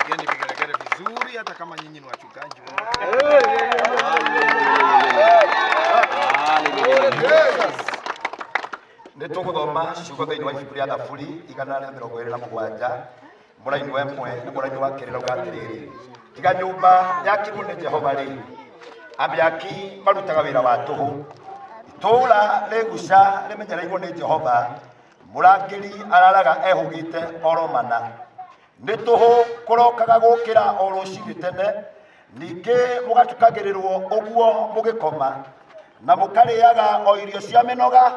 Pigeni vigelegele vizuri hata kama nyinyi ni wachungaji. Nĩ tũgũthoma ciugo thĩinĩ wa ibuku rĩa Thaburi 127 mũraini wa 1 na mũraini wa 2 rauga atĩrĩrĩ, tiga nyũmba yakirwo nĩ Jehova rĩ, amĩaki marutaga wĩra wa tũhũ. Itũũra rĩguca rĩmenyereirwo nĩ Jehova, mũrangĩri araraga ehũgĩte oro mana. Nĩ tũhũ kũrokaga gũkĩra o rũcinĩ tene, ningĩ mũgatukagĩrĩrwo ũguo mũgĩkoma, na mũkarĩaga o irio cia mĩnoga.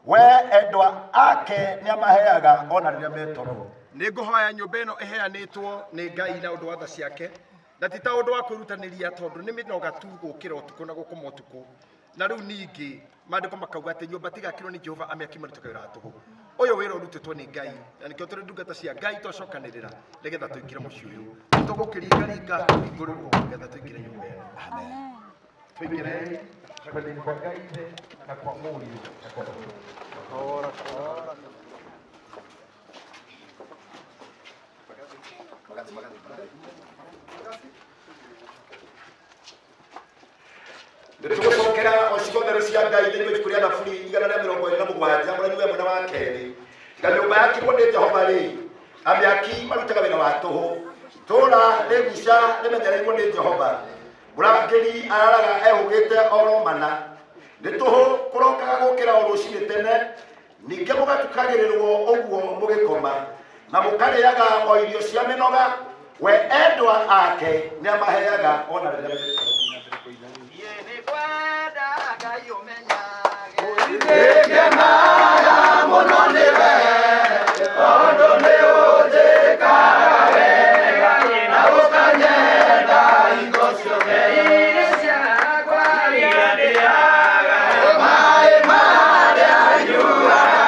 We endwa ake nĩamaheaga ona rĩrĩa me toro. Nĩ ngũhoya nyũmba ĩno ĩheanĩtwo nĩ Ngai na ũndũ wa tha ciake, na ti ta ũndũ wa kwĩrutanĩria, tondũ nĩ mĩnoga tu gũkĩra ũtukũ na gũkoma ũtukũ. Na rĩu ningĩ maandĩko makauga atĩ nyũmba tigakirwo nĩ Jehova, amĩaki marutaga wĩra wa tũhũ. Ũyũ wĩra ũrutĩtwo nĩ Ngai, na nĩkĩo tũrĩ ndungata cia Ngai twacokanĩrĩra nĩgetha tũingĩre mũciĩ ũyũ. Tũgũkĩringaringa tũhingũrĩrwo nĩgetha tũingĩre nyũmba ĩno. Tũingĩre kwenda-inĩ kwa Ngai Ithe na kwa Mũriũ na kwa Roho. Nĩtũgũcokera o ciugo theru cia Ngai thĩinĩ wa ibuku rĩa Thaburi 127 mũraini wa 1 na wa 2. Tiga nyũmba yakirwo nĩ Jehova rĩ, amĩaki marutaga wĩra wa tũhũ. Itũũra rĩguca rĩmenyereirwo nĩ Jehova, mũrangĩri araraga ehũgĩte oro mana. Nĩ tũhũ kũrokaga gũkĩra o rũcinĩ tene, ningĩ mũgatukagĩrĩrwo ũguo mũgĩkoma, na mũkarĩaga o irio cia mĩnoga. We endwa ake nĩamaheaga ona rĩrĩa me toro. Niĩ nĩngwenda Ngai ũmenyage. Nĩngenaga mũno nĩwe, tondũ nĩũnjĩkaga wega, na ũkanyenda hingo ciothe. Irio ciakwa iria ndĩaga, Maĩ marĩa nyuaga,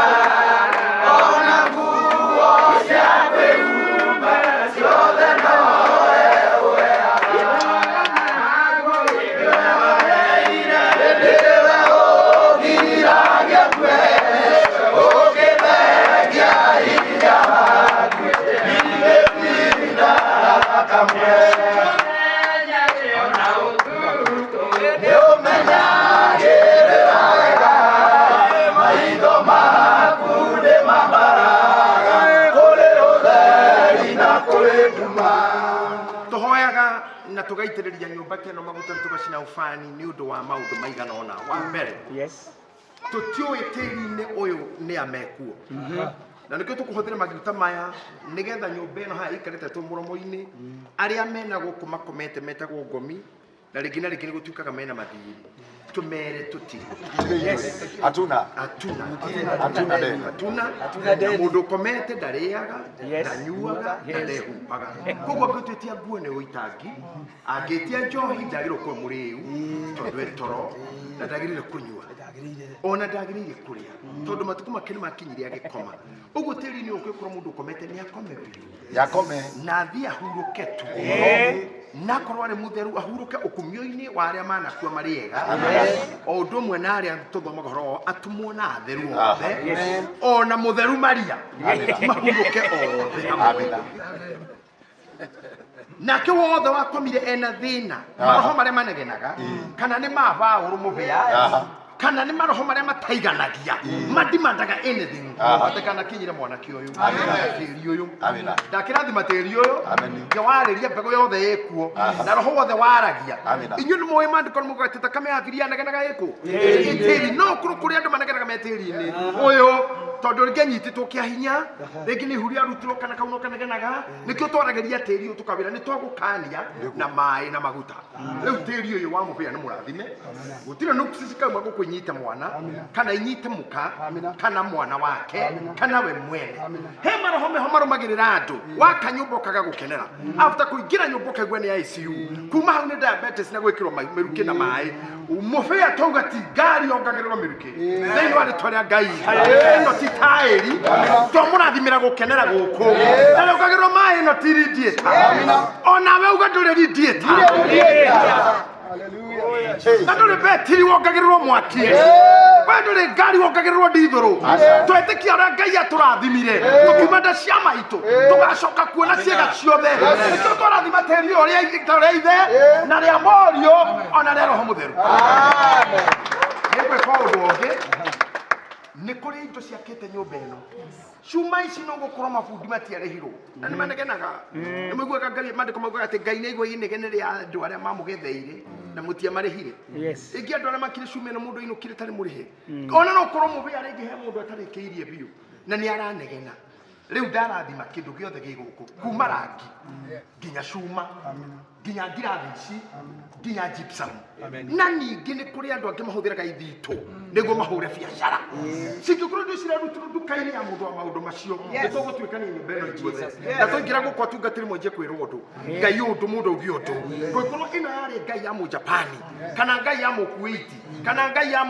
ona nguo cia kwĩhumba, ciothe nowe ũheaga. Nĩwe waheire, nĩwe ũgiragia ngue, ũkĩthengia hinya waku, ndingĩtinda kamwe. Ũmenyage ona ũtukũ. Nĩũmenyagĩrĩra wega, maitho maku nĩmambaraga, kũrĩ ũtheri na kũrĩ nduma. Tũhoyaga na tũgaitĩrĩria nyũmba ta ĩno maguta na tũgacina ũbani nĩ ũndũ wa maũndũ maigana ũna. Wa mbere, tũtiũĩ tĩri-inĩ ũyũ nĩ a mekuo, na nĩkĩo tũkũhũthĩra maguta maya nĩgetha nyũmba ĩno haha ĩikarĩte tũ mũromo-inĩ, arĩa mena gũkũ makomete metagwo ngomi, na rĩngĩ na rĩngĩ nĩ gũtuĩkaga mena mathirĩ, tũmere tũtirĩ. Hatuna. Hatuna. Hatuna deni. Hatuna. Hatuna deni. Mũndũ ũkomete ndarĩaga, ndanyuaga, na ndehumbaga. Koguo angĩtwĩtia nguo nĩ ũitangi, angĩtia njohi ndagĩrĩirwo gũkorwo mũrĩu tondũ e toro, na ndagĩrĩire kũnyua, ona ndagĩrĩire kũrĩa tondũ matukũ make nĩ makinyire agĩkoma. Ũguo tĩri-inĩ ũyũ ũngĩkorwo mũndũ ũkomete nĩ akome biũ. Yakome. Na athiĩ ahurũke tu, na akorwo arĩ mũtheru ahurũke ũkumio-inĩ wa arĩa manakua marĩ ega, o ũndũ ũmwe na arĩa tũthomaga ũhoro wao, atũmwo na atheru othe, ona mũtheru Maria, mahurũke othe hamwe. Amina. Nake wothe wakomire ena thĩna, maroho marĩa manegenaga, kana nĩ ma Paũlũ mũbĩa, kana nĩ maroho marĩa mataiganagia, madimandaga anything, atekana kinyire mwanake ũyũ tĩri ũyũ. Amina. Ndakĩrathima tĩri ũyũ. Amen. Ngĩwarĩria mbegũ yothe ĩkuo na roho wothe waragia. Amina. Inyuĩ nĩ mũĩ maandĩko nĩ mugaga atĩ thakame ya Bibilia yanegenaga ĩkũ ĩtĩri, no kũrũ kũrĩ andũ manegenaga me tĩri-inĩ ũyũ, tondũ rĩngĩ anyitĩtwo kĩa hinya, rĩngĩ nĩ ihu rĩarutirwo kana kau no kanegenaga. Nĩkĩo twaragĩria tĩri ũyũ tũkawĩra nĩ twagũkania na maĩ na maguta. Rĩu tĩri ũyũ wa mũbĩa nĩ mũrathime, gũtirĩ nuksi cikauma gũkũ inyite mwana kana inyite mũka kana mwana wake kana we mwene. He maroho meho marũmagĩrĩra andũ, waka nyũmba ũkaga gũkenera, after kũingĩra nyũmba ũkaigua nĩ ICU, kuma hau nĩ diabetes na gwĩkĩrwo mĩrukĩ na maĩ. Mũbĩa twauga ti ngari yongagĩrĩrwo mĩrukĩ thĩinĩ wa rĩtwa rĩa Ngai, ĩno ti taĩri twamũrathimĩra gũkenera gũkũ, na yongagĩrĩrwo maĩ, ĩno ti radiator. Onawe uga ndũrĩ radiator. Na ndũrĩ betiri wongagĩrĩrwo mwaki, we ndũrĩ ngari wongagĩrĩrwo ndithũrũ. Twetĩkia ũrĩa Ngai atũrathimire tũkiuma nda cia maitũ, tũgacoka kuona ciĩga ciothe. Nĩkĩo twarathima tĩri ũyũ rĩa ithe na rĩa mũriũ ona rĩa Roho Mũtheru. Nĩngwĩka ũndũ ũngĩ, nĩ kũrĩ indo ciakĩte nyũmba ĩno, cuma ici no gũkorwo mabundi matiarĩhirwo na nĩ manegenaga. Nĩ maiguaga Ngai, maandĩko maugaga atĩ Ngai nĩ aigua inegene rĩa andũ arĩa mamũgetheire na mũtiamarĩhire. Ĩngĩ andũ arĩa makire cuma ĩno, mũndũ ainũkire tarĩ mũrĩhe, ona no korwo mũbĩa rĩngĩ he mũndũ atarĩkĩirie biũ na nĩ aranegena. Rĩu ndarathima kĩndũ gĩothe gĩ gũkũ, kuma rangi nginya cuma nginya ngirathi ici nginya gypsum. Na ningĩ nĩ kũrĩ andũ angĩ mahũthĩraga ithitũ nĩguo mahũre biacara. Cingĩkorwo indo cirarutirwo nduka-inĩ ya mũndũ wa maũndũ macio, nĩ tũgũtuĩkania nyũmba ĩno ithuothe na twaingĩra gũkũ atungatĩri mwanjie kwĩrwo ũndũ Ngai ũndũ mũndũ auge ũndũ. Kũngĩkorwo ĩno yarĩ Ngai ya Mũjapani kana Ngai ya Mũkuwaiti kana Ngai ya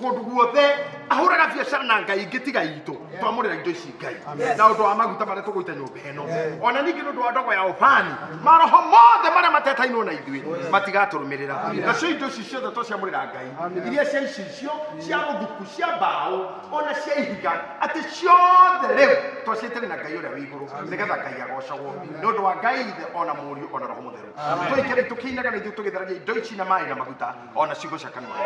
kũndũ guothe ahũraga biacara na Ngai ingĩ tiga itũ, twamũrĩra indo ici Ngai na ũndũ wa maguta marĩa tũgũita nyũmba ĩno, ona ningĩ nĩ ũndũ wa ndogo ya ũbani, maroho mothe marĩa matetainwo na ithuĩ matigatũrũmĩrĩra. Nacio indo ici ciothe twaciamũrĩra Ngai, iria cia icicio, cia rũthuku, cia mbaũ, ona cia ihiga, atĩ ciothe rĩu twaciĩtĩrĩ na Ngai ũrĩa wĩ igũrũ, nĩgetha Ngai agocagwo nĩ ũndũ wa Ngai Ithe ona Mũriũ ona Roho Mũtheru. Tũikare tũkĩinaga na ithuĩ tũgĩtheragia indo ici na maĩ na maguta ona ciugo cia kanua.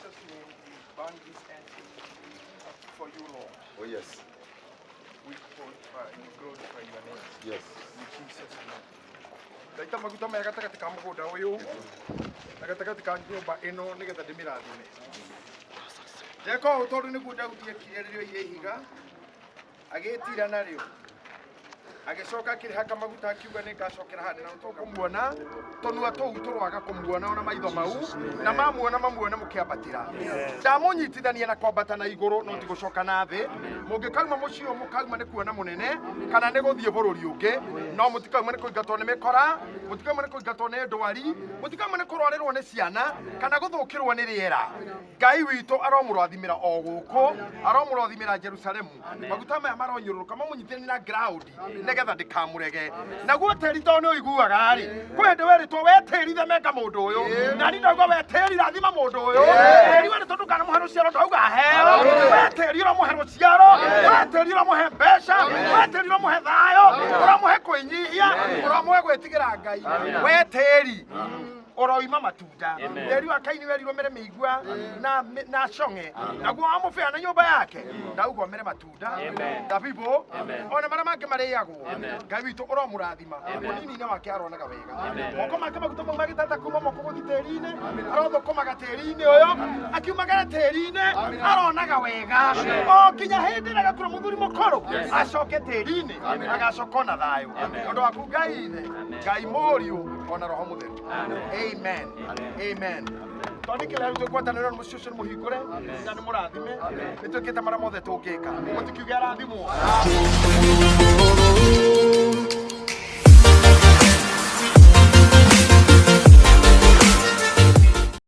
Jesus' name, we burn this entity for you, Lord. Oh yes. We glorify your name. Yes. In Jesus' name. Ndaita maguta maya gatagatĩ ka mũgũnda ũyũ na gatagatĩ ka nyũmba ĩno nĩgetha ndĩmĩrathime. Ndeka ũũ tondũ nĩguo Daudi ekire rĩrĩa oire ihiga agĩtira narĩo, agĩcoka akĩrĩhaka maguta akiuga nĩ ngacokera handĩ na tũkũmuona tũnua tũu tũrwaga kũmuona ona maitho mau na mamuona mamuone mũkĩambatĩra. Ndamũnyitithania na kwambata na igũrũ no ti gũcoka na thĩ. Mũngĩkauma mũciĩ ũyũ mũkauma nĩ kuona mũnene kana nĩ gũthiĩ bũrũri ũngĩ, no mũtikauma nĩ kũingatwo nĩ mĩkora, mũtikauma nĩ kũingatwo nĩ ndwari, mũtikauma nĩ kũrwarĩrwo nĩ ciana kana gũthũkĩrwo nĩ rĩera. Ngai witũ aromũrathimĩra o gũkũ, aromũrathimĩra Jerusalemu. Maguta maya maronyũrũrũka mamũnyitithanie na ground nĩgetha ndĩkamũrege. Naguo tĩri tondũ nĩ ũiguaga rĩ, kwĩ hĩndĩ werĩtwo we tĩri themenga mũndũ ũyũ, na niĩ ndauga we tĩri rathima mũndũ ũyũ. Tĩri werĩtwo ndũkanamũhe rũciaro ndauga heo. We tĩri ũramũhe rũciaro, we tĩri ũramũhe mbeca, we tĩri ũramũhe thayũ, ũramũhe kwĩnyihia, ũramũhe gwĩtigĩra Ngai. We tĩri ũroima matunda. Tĩri wa Kaini werirwo mere mĩigua na cong'e, naguo wamũbĩa na nyũmba yake ndauga mere matunda, thabibũ ona marĩa mangĩ marĩagwo. Ngai witũ ũromũrathima mũnini-inĩ wake aronaga wega, moko make maguta mau magĩtata kuma moko gũthiĩ tĩri-inĩ, arothũkũmaga tĩri-inĩ ũyũ, akiumagara tĩri-inĩ aronaga wega o nginya hĩndĩ ĩrĩa agakũra mũthuri mũkũrũ acoke tĩri-inĩ, agacoka ona thayũ. Nĩ ũndũ waku Ngai Ithe, Ngai Mũriũ ona Roho Mũtheru. Amen. Amen. Twandĩkĩra rĩu twĩkwatanĩro nĩ mũciĩ ũcio nĩ mũhingũre na nĩ mũrathime. Nĩ twĩkĩte marĩa mothe tũngĩka, mũtikiuge arathimwo.